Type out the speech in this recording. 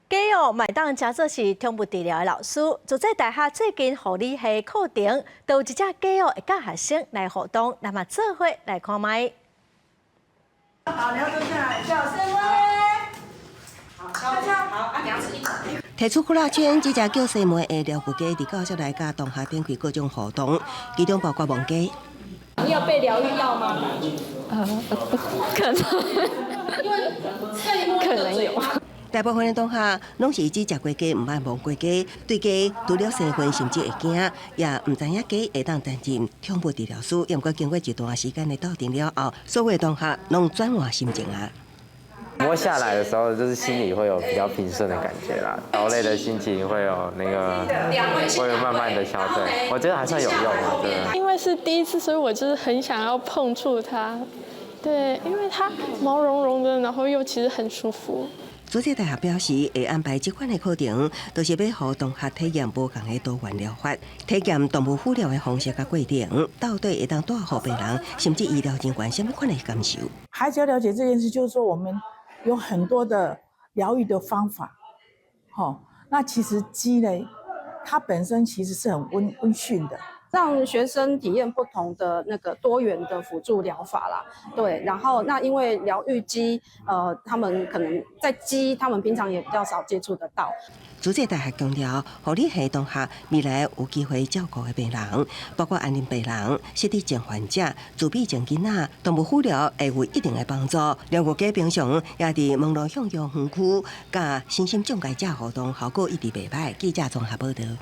雞哦，嘛會當成做是寵物治療的老師。自在大學最近護理系課程，都有一隻雞哦會佮學生來互動，咱嘛做伙來看覓。好，你要坐下來，叫聲威。好，好，啊，兩隻一。提出呼啦圈，這隻叫西梅的療癒雞，佇教室內佮同學展開各種互動，其中包括摸雞。你有被療癒到嗎？可能，可能有。大部分的同學攏是只食過雞，毋捌摸過雞，對雞除了生分甚至會驚，也毋知影雞會當擔任寵物治療師。毋過經過一段時間的鬥陣了後，所有的同學攏轉換心情啊。摸下來的時候，就是心裡會有比較平順的感覺啦，勞累的心情會有那個會有慢慢的消退，我覺得還算有用啊。對。因為是第一次，所以我就是很想要碰觸它，對，因為它毛茸茸的，然後又其實很舒服。自在大學表示，會安排這款的課程，就是欲予同學體驗無仝的多元療法，體驗動物輔療的方式佮過程，到底會當帶予病人甚至醫療人員啥物款的感受？孩子要了解這件事，就是說我們有很多的療癒的方法，齁，那其實雞呢，它本身其實是很溫馴的。讓學生體驗不同的那個多元的輔助療法啦，對，然後那因為療癒雞，他們可能在雞，他們平常也比較少接觸得到。自在大學強調，護理系同學未來有機會照顧的病人，包括安寧病人、失智症患者、自閉症囡仔，動物輔療會有一定的幫助。療癒雞平常也佇門羅向陽園區佮身心障礙者互動，效果一直袂䆀。記者綜合報導。